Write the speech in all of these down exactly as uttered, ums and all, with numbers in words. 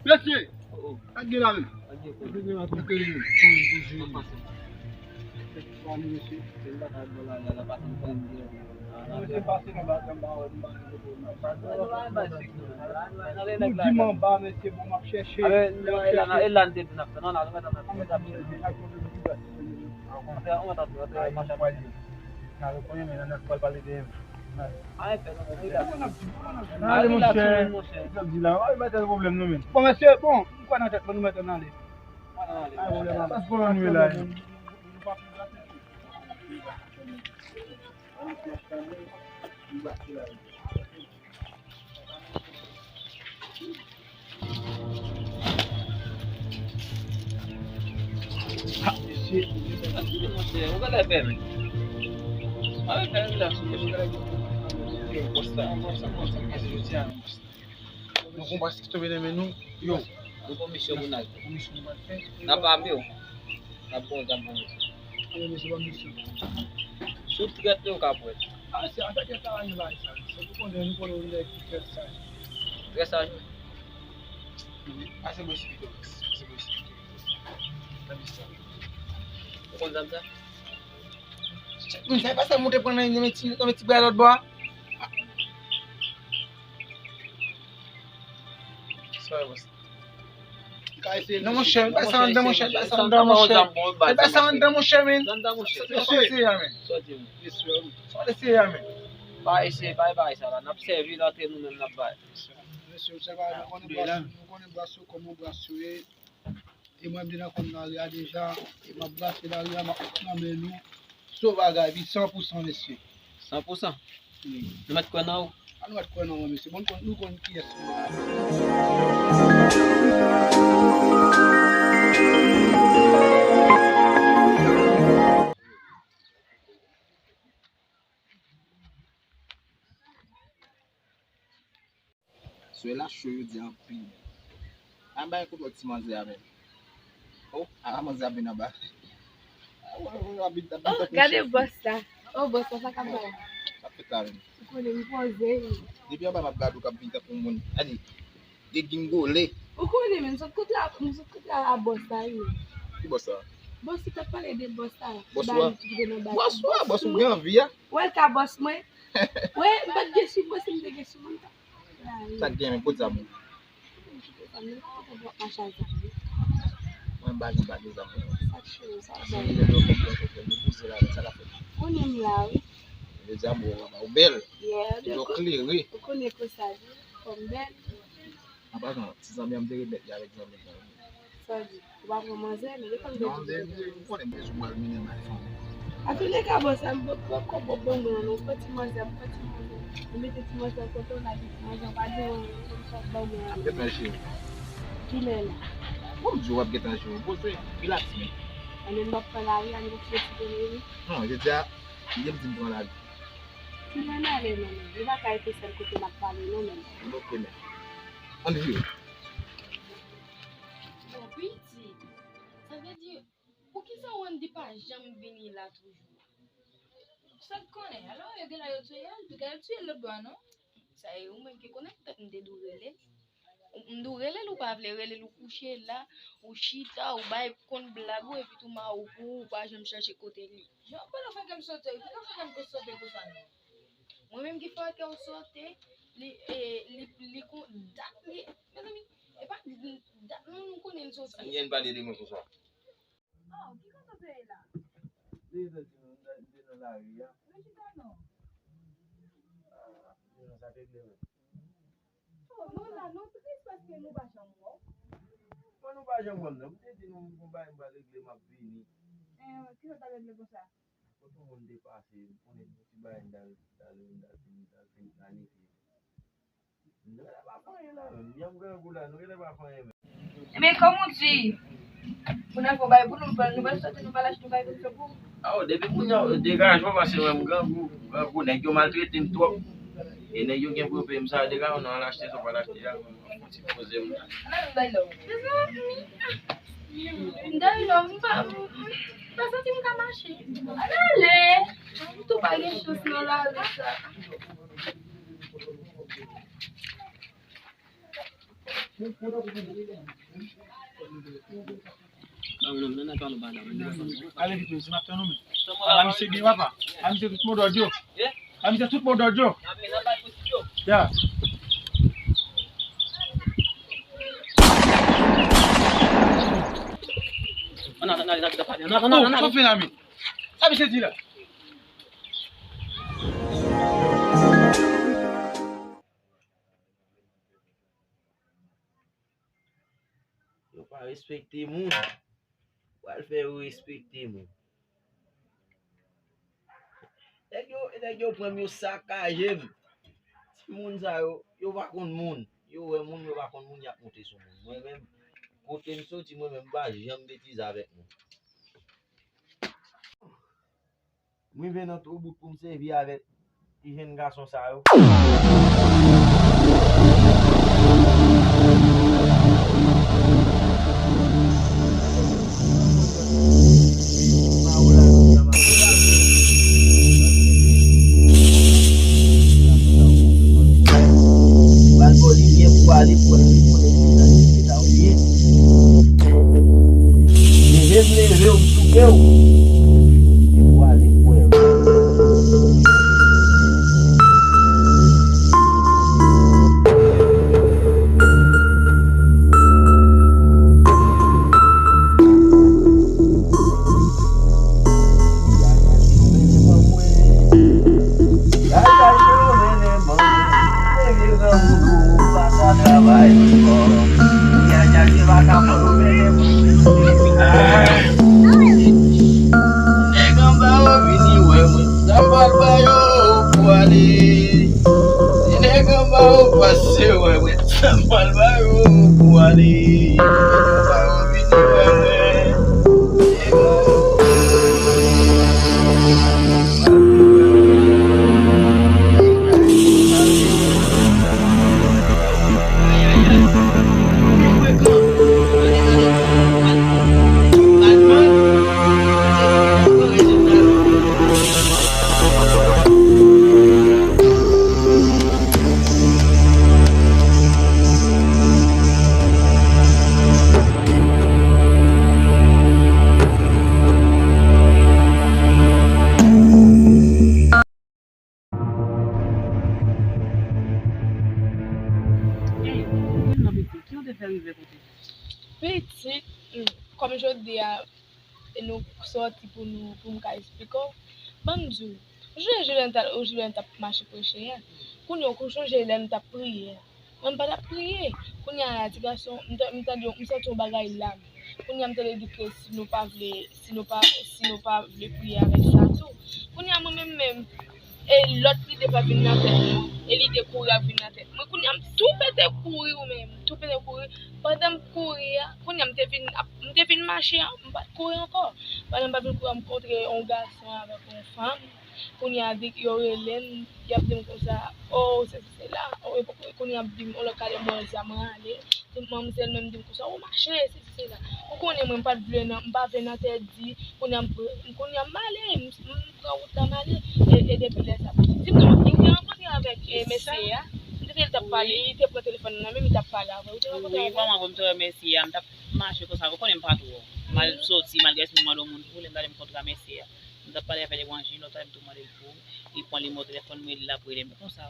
Mesye, sa k gen la menm? Sa k gen la? Sa k gen la? Mesye, pase nan ba, nan ba, nan ba. Nou di m anba, mesye, bon, m ap chèche. E la n te di n ap fè, non, la, nou mèt ap fè. Antre, antre, antre, antre, mache. N a reponn, men nan nèf pral pale de. Ay, fè non, men regarde. Nan ale, monchè. Sa di la, ay, pa tèl pwoblèm, non, men. Bon, mesye, bon, m kwè nan tèt mwen, nou mèt ann ale. Ay, pwoblèm, pa pwoblèm, nou la. Ha, mesye. Ou gade fè men. Mwen konprann sa k tonbe nan men nou. Yo. Nou gon misyon pou n al fè. Gon misyon pou n al fè. N ap ame w. N ap bon zam pou misyon. Ame misyon, bon misyon. Si w trèt, yo ka pran. A, se antanke sa, yo bay sa. Se pou konnen, nou konnen yon nèg ki trè saj. Trè saj, wi. Pase bò isi pito. Pase bò isi pito. Nan misyon. Ou konn zam sa? Moun sa, e pa sa moun te pran nan, nan men ti, nan men ti bwa lòt bò a? Sa e, boss. Non, monchè, pa sa anndan, monchè, pa sa anndan, monchè. Pa sa anndan, monchè, men. Sa w eseye a, men. Sa w eseye a, men. Pa eseye, pa bay sa la. N ap sèvi l antre nou menm, n ap bay. Mesye, mesye, nou konnen bras, nou konnen bras yo, kòman bras yo ye. E mwen, m deja konn lari a deja. E m ap brase lari a, m ap nan men nou. Sovagay, wi, san pou san, mesye. San pou san? Wi. Nou mèt kwè nan ou? A, nou mèt kwè nan mwen, mesye. Bon, nou konn, nou konn kiyès nou ye. Soleil la cho jodi a anpil. Ann bay kote ti manzè a menm. Oh, a manzè ap vin anba. Oh, gade bòs la. Oh, bòs la, sa k ap bay? Sa k fèt la menm? Ou konnen m poze wi. Depi anba m ap gade w k ap vin tankou moun. Gade, degingole. Ou konnen menm, m sot kote la, m sot kote la a bòs la wi. Ki bòs la? Bòs ou t ap pale de bòs la. Bòs ou a? Bòs ou a, bòs ou gen anvi a? Ou wè l ka bòs mwen? Wi, m pa t gen sou mwen, si m te gen sou mwen, m t ap la wi. Sa k gen menm, kot zam ou? Mwen pa gen, pa gen zam. Sa k cho, sa k bèl. Konnen m la wi. Jodi a, bon, ou bèl. Ou klere. Ou konnen konsa tou, fò m bèl. An pasan, ti zanmi an m te remèt li avèk zanmi an. Sa w di? Ou pa pran manzè, men yo konn bèl. Non, men ou konnen m te sou pral mennen m al fanm. Antouleka, bòs la, m poko, poko bon mwen non, m pran ti manzè, m pran ti manzè. M mete ti manzè kote w la, di ti manzè, w pa di mwen, m sot ban mwen. Ap gentan jere. Kilè la? Bon, m di w ap gentan jere. Poze, rilaks men. Anben m ap pran lari a, m ap fè ti kouri wi. Non, jodi a, li te di m pran lari. Kilè n ale non, men. Li pa ka rete sèl kote n ap pale non, men. Ok, men. Ann vire. Bon, pitit, sa vle di, poukisa Wendy pa janm vini la toujou? Sa k konnen? Alò, yo genlè yo touye l, piga yo touye l lòt bò a, non? Sa e ou menm ki konnen, petèt m te di w rele l. M di w rele l, ou pa vle rele l, ou kouche la, ou chita, ou bay konn blag ou, epi tou ma ou pou ou, ou pa janm chache kote li. Jan w pale fè kè m sote, piga fè kè m sote konsa non. Mwen menm ki fè kè w sote, li, e, li, li kon dat li, mezanmi, e pa dat non nou konnen l soti. Sa gen pale de mwen konsa? Oh, ki kote w te ye la? Li te di nou, m te nan lari a. Men chita non. Ah, non, sa te regle menm. Oh, non, la, nou tris paske nou pa janm wè w. Bon, nou pa janm wè m non. M te di nou, m gon bagay m pral regle, m ap vini. Eh, ki sa w t ap regle konsa? Kote yon moun te pase, m konnen ti bagay m t al, t al, t al fin, t al fin planifye. Nou genlè pa fè anyen la menm. Yanm grangou la, nou genlè pa fè anyen menm. Ebyen, kòm ou di, pou n al fè yon bagay pou nou, nou pral, nou pral soti, nou pral achte yon bagay konsa pou ou. Awo, depi kounye a, degaje w, paske mwen, m grangou, grangou, nèg yo maltrete m twòp. E nèg yo gen pou yo peye m sa, degaje w, nou al achte sa w pral achte a, mwen, mwen fon ti poze m. Ann al bay lòm. Mezanmi. M dèyè lòm, m pa, m pa santi m ka mache. Ann ale! M tou pa gen chans nan lari sa. Ale vit, mesye, m ap tann ou menm. Ala misye gen papa. Ala misye tout modòd yo. Ala misye tout modòd yo. Ya. Oh, sa w fè la, men? Sa misye di la? Yo pa respekte moun. Pral fè yo respekte moun. Nèg yo, nèg yo pran m, yo sakaje m. Timoun sa yo, yo pa konn moun. Yo wè moun, yo pa konn moun, y ap monte sou moun. Mwen menm, kote m soti, mwen menm, m pa janm betize avèk moun. M rive nan tro bout pou m sèvi avèk ti jenn gason sa yo. Pral ba w limyè pou w ale pran li konnen ki sa ki ta w ye. Leve m leve w m souke w. Epi w ale kwè w. Nèg anba yo vini wè mwen, sa m pral ba yo pou ale. Si nèg anba yo pase wè mwen, sa m pral ba yo pou ale. Nèg anba yo vini wè mwen. Ey, ou menm nan pitit, ki w te fè rive kote sa? Pitit, hmm, kòm jodi a, e nou sòti pou nou, pou m ka esplike w. Ban m di w, ou sonje lè n t al, ou sonje lè n t ap mache preche a? Kounye a, ou sonje lè n t ap priye a? Mwen, m pa t ap priye. Kounye a, ti gason, m ta-, m tande, m santi yon bagay la. Kounye a, m tande di ke si nou pa vle, si nou pa, si nou pa vle priye avèk sa tou. Kounye a, mwen menm menm, e lòt lide pa vin nan tèt mwen. E lide kouri ap vin nan tèt mwen. Kounye a, m tou pete kouri ou menm, tou pete kouri. Pandan m kouri a, kounye a, m te vin ap, m te vin mache a, m pa t kouri ankò. Pandan m pa vin kouri a, m kontre yon gason avèk yon fanm. Kounye a, di, yo rele m, y ap di m konsa, o, sesi, sela. O, epi kounye a, ap di m, yon lòt kalè, m wè zam rale. Tout manmzèl menm di m konsa, o, mache, sesi, sela. Ou konnen mwen, m pa t vle nan, m pa vle nan tèt di, kounye a, m, kounye a, m ale, m, m pran wout la, m ale. E, e depi lè sa, di m non, li te rankontre avèk, e, mesye a. M te tande l t ap pale, li te pran telefòn nan men m, li t ap pale avè l. Ou te rankontre avè l? Wi, kòman pou m te wè mesye a, m t ap mache konsa, ou konnen m pa twò. M al soti, malgre si m mande yon moun pou li, m t ale m kontre a mesye a. M t ap pale avè l evanjil, lòt lè m tou mande l pou li pran nimewo telefòn mwen, li la pou rele m konsa.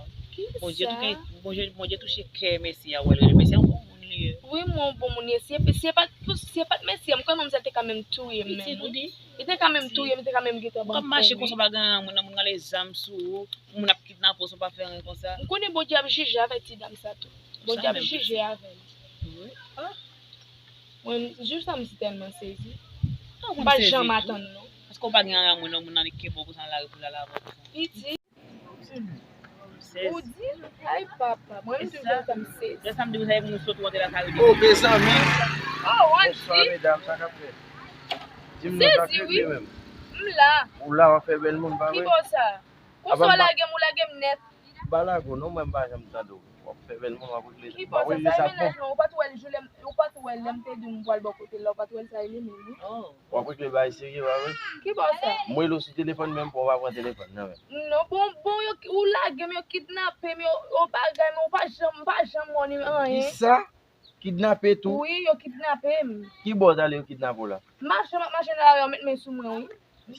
Bondye touche, Bondye, Bondye touche kè mesye a, wè l rele mesye a, yon bon moun li ye. Wi, mwen, yon bon moun li ye. Si, si e pa t, si e pa t mesye a, m kwè manmzèl te ka menm touye m menm, wi. Li te ka menm touye m, li te ka menm gentan ban m. Ou ka mache konsa, pa gen anyen, moun nan, moun rale zam sou ou, moun ap kidnape w san w pa fè anyen konsa. M konnen Bondye ap jije avèk ti dam sa tou. Bondye ap jije avè l. Wi. Ah. Mwen, jou sa, m si tèlman sezi. M pa janm atann, non. Paske w pa gen anyen, moun nan, moun nan li kenbe w konsa nan lari pou l al avè w konsa. Piti. Ou di, ay papa, mwen menm tou sa m sezi. Lè sa m di w sa, e moun sot ou antre lakay ou. Oh, mezanmi. Oh, w ap di. Bonswa, medam, sa k ap fèt? Di m non, sa k regle menm? M la. Ou la, w ap fè bèl moun, pa vre? Ki bò sa? Konsa w lage m, ou lage m nèt. M pa lage w non, mwen m pa janm tande w. W ap fè bèl moun, w ap regle sa. Ki bò sa? Sa e mennaj mwen, ou pa t wè l jou lè m, ou pa t wè lè m te di w m pral bò kote l la, ou pa t wè l sa e li menm, wi. Oh. W ap regle bagay serye, pa vre? Ki bò sa? M rele w sou telefòn, menm pa w pa pran telefòn nan men. Non, bon, bon, yo, ou lage m, yo kidnape m, yo, yo bagay, men ou pa janm, m pa janm wè w ni anyen. Kisa? Kidnape tou? Wi, yo kidnape m. Ki bò w t ale yo kidnape w la? M ap mache, m ap mache nan lari, yo met men sou mwen, wi.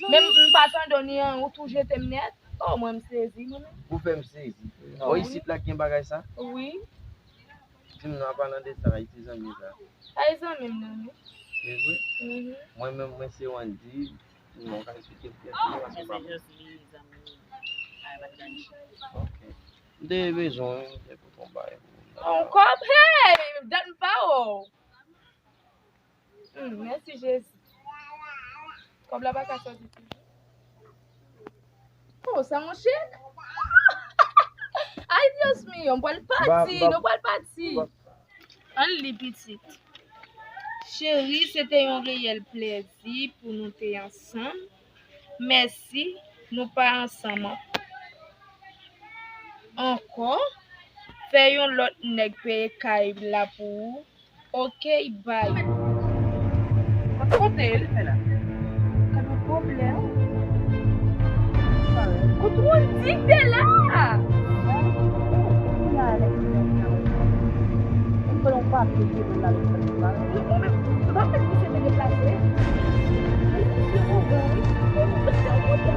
Men m, m pa tande w ni anyen, ou tou jete m nèt. Oh, mwen m sezi, mwen menm. Ou fè m sezi. Oh, isit la gen bagay sa? Wi. Di m non, an palan de sa, Ayiti zanmi sa. Ay zanmi m nan, wi. Se vre? Mhm. Mwen menm, mwen se Wandy. Non, ka esplike m kiyès ou ye, paske m pa... Ok. M te bezwen, m te pou ton bagay pou... On kòb, hey! Dat m pa wè w. Hmm, mèsi Jezi. Kòb la pa ka sòti toujou. Oh, sa yon chèk? Ay, Dios mío, m pral pati, nou pral pati. Ann li, pitit. Cheri, se te yon reyèl plèzi pou nou te ansanm. Mèsi, nou pa ansanm ankò. Fè yon lòt nèg peye kay la pou ou. Ok, bye. Kote l fè la? Gad yon pwoblèm. Kote Wandy te la? Kounye a, lè ki fè sa. Mwen fè yon papye ki te la, li fè sa. Ou menm, ou pa fè misye te deplase? Misye ouvè, wi. Misye ouvè.